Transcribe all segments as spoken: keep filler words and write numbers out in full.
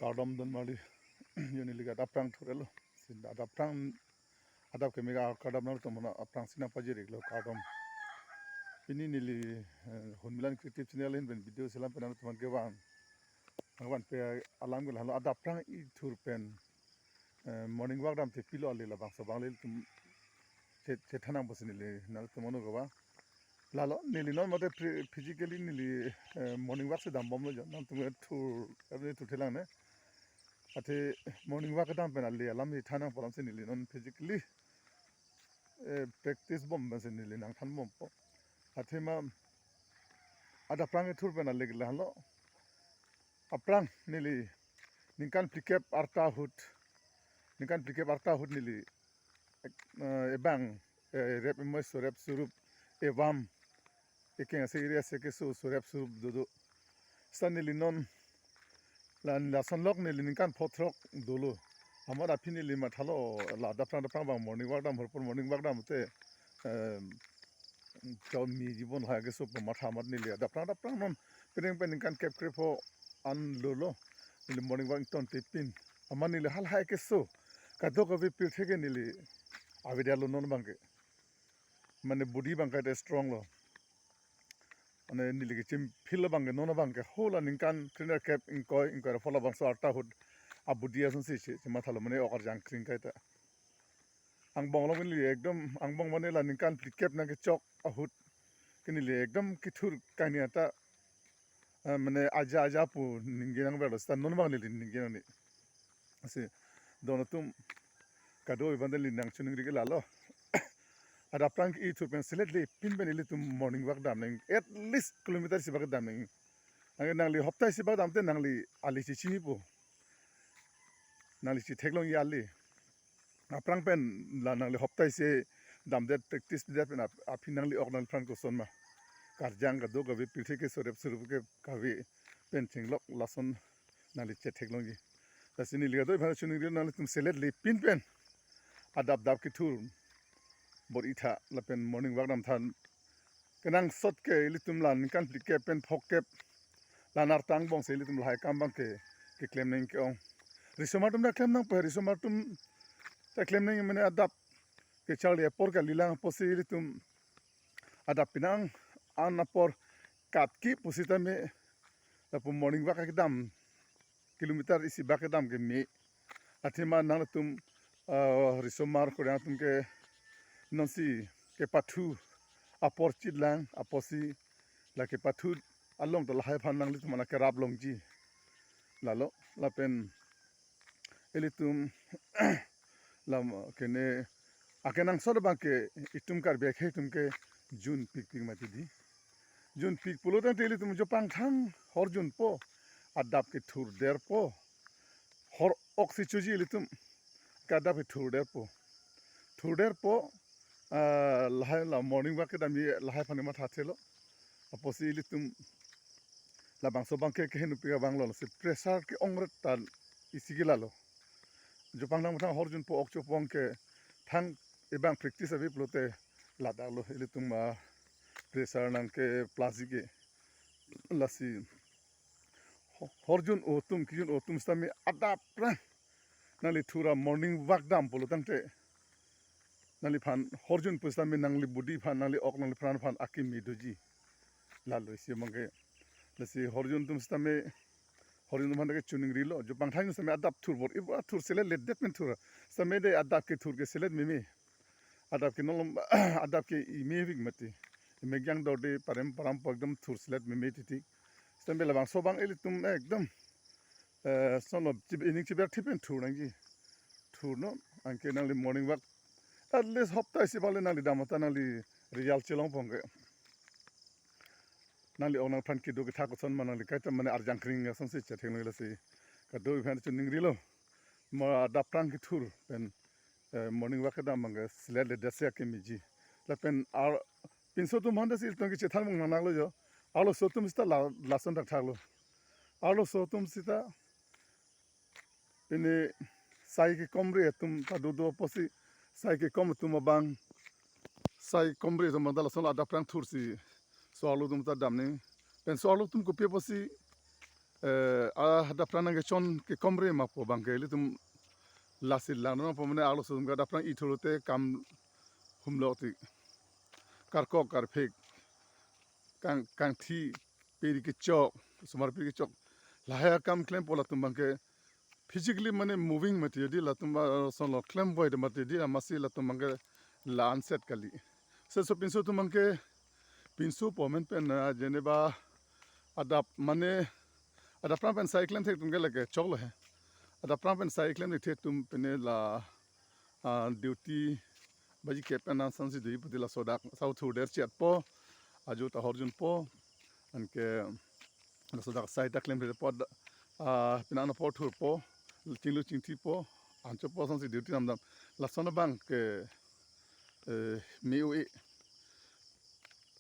Kardom don mali. Yo neli ke adap aphrang thur-etlo. Sin adap aphrang, adap keme ke kardom nangtum aphan aphrangsi nangpajir-iklo, kardom. Pini neli, eh, Hunmilan Creative Channel ahin pen video selam pen nangtum aphan kevang, nangvanpe alam ke lahelo, adap aphrang ithur pen, eh, morning walk damte pilo ale labangso abang le ilitum che-, chethan nang pusi neli nangtum anu kevang. Lalo neli non mate physically neli, eh, morning walk si dambomlo jo. Nangtum ke thur, apni thur thelang ne. Athe morning walk kedam pen ale alam si than nang pu alamsi neli non physically, eh, practice bom pensi neli nangthanbompo. Athema adap aphrang ithur pen ale ke lahelo. Aphrang neli ningkan phlikep arta ahut, ningkan phlikep arta ahut neli, eh, ebang, eh, rep emoi sorep surup evam, ekeng ase iri ase keso sorep surup dodo. Seta neli non la, lason lok neli ningkan phothrok dolo. Amat aphi neli mathalo, la adap aphrang adap aphrang abang morning walk dam, horpon morning walk damte, eh, chon mi jibon lahai keso pu matha amat neli adap aphrang adap aphrang non penang pen ningkan kep krepho an lolo. Neli morning walk ingtonte pin, amat neli halahai keso kadokave pirthe ke neli avedetlo non abang ke. Mane body abang ke strong lo. Mane neli kechim feel abang ke non abang ke hala ningkan krenerkep ingkoi ingkoi ra pho labangso arta ahut a body asonsi che, chemathalo mane ok arjang kring kaita. Angbong along neli ekdom, angbong mane la ningkan phlikep nangkechok ahut ke neli ekdom kethur kani ata, eh, mane aja aja pu ningje nangverlo, seta non abang neli ningje nangne. Lasi don atum kado-i aphan neli nangchiningri ke lalo. Adap aphrang ithur pen selet le pin pen ilitum morning walk dam nang, at least kilometer isi bak dam nang. Nang, nangli hopta isi bak damte nangli ale chechinipo. Nangli chetheklongji ale. Aphrang pen la nangli hopta isi damdet practice pidet pen ap-, aphi nangli ok nangliphan koson ma. Karjang kadokave pirthe ke sorep surup ke kave pen chenglok lason nangli chetheklongji. Lasi neli kado-i aphan chiningri nanglitum selet le pin pen adap adap kethur bor-itha lapen morning walk damtha kenangsot ke ilitum la ningkan phlikep pen phokep la nar tang bongsi ilitum lahai akam abang ke keklem nang ke-ong. Risomar atum ta klem nangpo, risomar atum ta klem nang mane adap kecharli apor kalilang apotsi ilitum adap penang an apor katki pusitame lapu morning walk kedam kilometer isi bak kedam ke me. Athema nangtum, ah, risomar kurang atum ke nonsi kepathu apor chitlang apotsi la kepathu along ta lahai aphan nanglitum ana kerap longji. Lalo lapen ilitum lam kene akenangsot abang ke itum Karbi akhei atum ke junpikpik mati di. Junpik pulo tangte ilitum jo pangthang horjunpo, adap kethurderpo, hor-ok si choji ilitum ke adap kethurderpo. Thurderpo, ah, lahai la morning walk kedamji lahai aphan mathathelo. Apotsi ilitum labangso abang ke kehenupik abang lo, lasi pressure ke-ongret ta isi ke lalo. Jo pangthang thang horjunpo, ok chopong ke thang ebang practice ave pulote ladak lo ilitum ma pressure nangke plus ke. Lasi ho-, horjun-o atum, kejun-o atum sitame adap aphrang nangli thura morning walk dam pulo tangte nangliphan horjunpo sitame nangli body aphan, nangli ok nangli pran aphan akimi doji. Lalo isi abang ke. Lasi horjun atum sitame, horjun atum aphan ke chiningrilo. Jo pangthang sitame adap thur bor-i, iba thur selet ledet pen thur. Sitame de adap kethur ke selet meme. Adap ke nolom, adap ke imepik mati. Imek jang dorde parem parampo ekdom thur selet meme titi. Sitame labangso abang ilitum ekdom, eh, sono chib-, ining chiberthip pen thur nangji. Thurnon, anke nangli morning walk at least hopta isi bak le nangli dam ata nangli result chelongpon ke. Nangli ok nangli pran kedo kethak koson ma nangli kaita mane arjang kring asonsi chetheklong, lasi kado-i aphan chiningrilo. Ma adap aphrang kethur pen, eh, morning walk kedam abang ke selet ledetsi akimiji. Lapen ar pinso atum aphan ta si ilitum kechethan mung nangnanglo jo. Arloso atum sita la, lason thakthaklo. Arloso atum sita pini sai kekomri atum ta dodo apotsi sai kekom atum abang, sai komri atum abang ta lason adap aphrang thursi so-arlo atum ta damnang. Pen so-arlo atum kopi apotsi eh, adap prang nangkechon kekomre ma pu abangke ilitum lasi langdun nangpo mane arloso atum ke adap prang ithur te kam humlok ti karkok karphek kang kangthi peri kechok, osomar peri kechok lahai akam klempo latum abangke physically mane moving mati di latum asonlo klem voidet mati di amatsi latum abangke la-an set kali. Laso pinso atum abangke pinso pu amen pen, ah, jeneba adap mane adap prang pen sai klemthek atum ke lake choklo he. Adap prang pen sai klemthek atum pine la, ah, duty baji kep pen nang sansi dui pute laso dak sau thurdet chiatpo, ajo ta horjunpo, anke laso dak sai ta klemthekpo, ah, pine apor thurpo, chinglu chingthipo, anchotpo sansi duty namdam. Lason abangke, eh, me-o-e.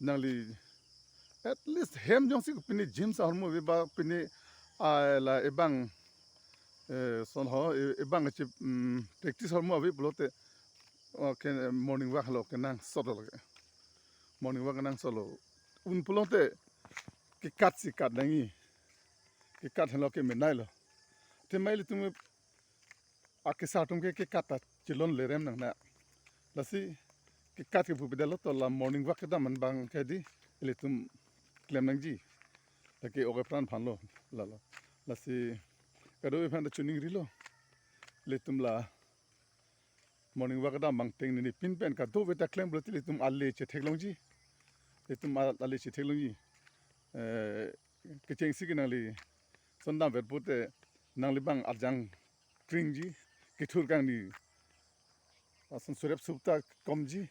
Nangli at least hem jongsi pine gym ahormu ave ba pine, ah, la ebang, eh, son ho, e-, ebang che, mm, practice ahormu ave pulote, okay, morning walk lo kenangsotlo ke. Morning walk kenangsotlo. Un pulote kekat si kat nangji. Kekat henlo ke menailo. Te mai ilitum akesar atum ke kekat ta chelon lerem nangne. Lasi kekat ke bupidalo to la morning walk kedam an abangke di ilitum klem nangji. Lake oke pran aphanlo lalo. Lasi kadokave aphan ta choningrilo. Ilitum la morning walk kedam abang ateng neli pin pen kadokave ta klem pulote ilitum ale chetheklongji. Ilitum a-, ale chetheklongji. Eh, kechengsi ke nangli sondam vet pute nangli abang arjang kringji, kethur kangni ason surep sup ta komji.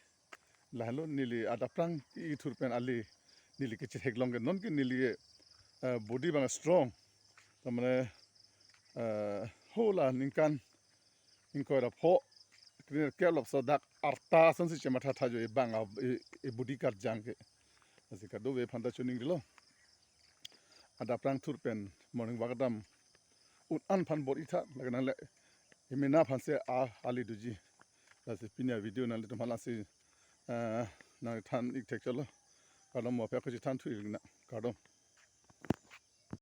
Lahelo neli adap prang ithur pen ale neli kechetheklong ke non ke neli, eh, body abang strong. Ta mane, eh, hala ningkan ingkoi ra pho kre kerap laso dak arta asonsi chematha tha jo ebang a, e, e body karjang ke. Lasi kadokave aphan ta choningrilo. Adap prang thur pen morning walk kedam un-an aphan bor-i tha, lake nangle emena aphansi a, ale doji. Lasi pini avideo nanglitum aphan lasi, eh, nangthan ik thekchotlo. Kardom, mo aphi ako chethan thu ik nang. Kardom.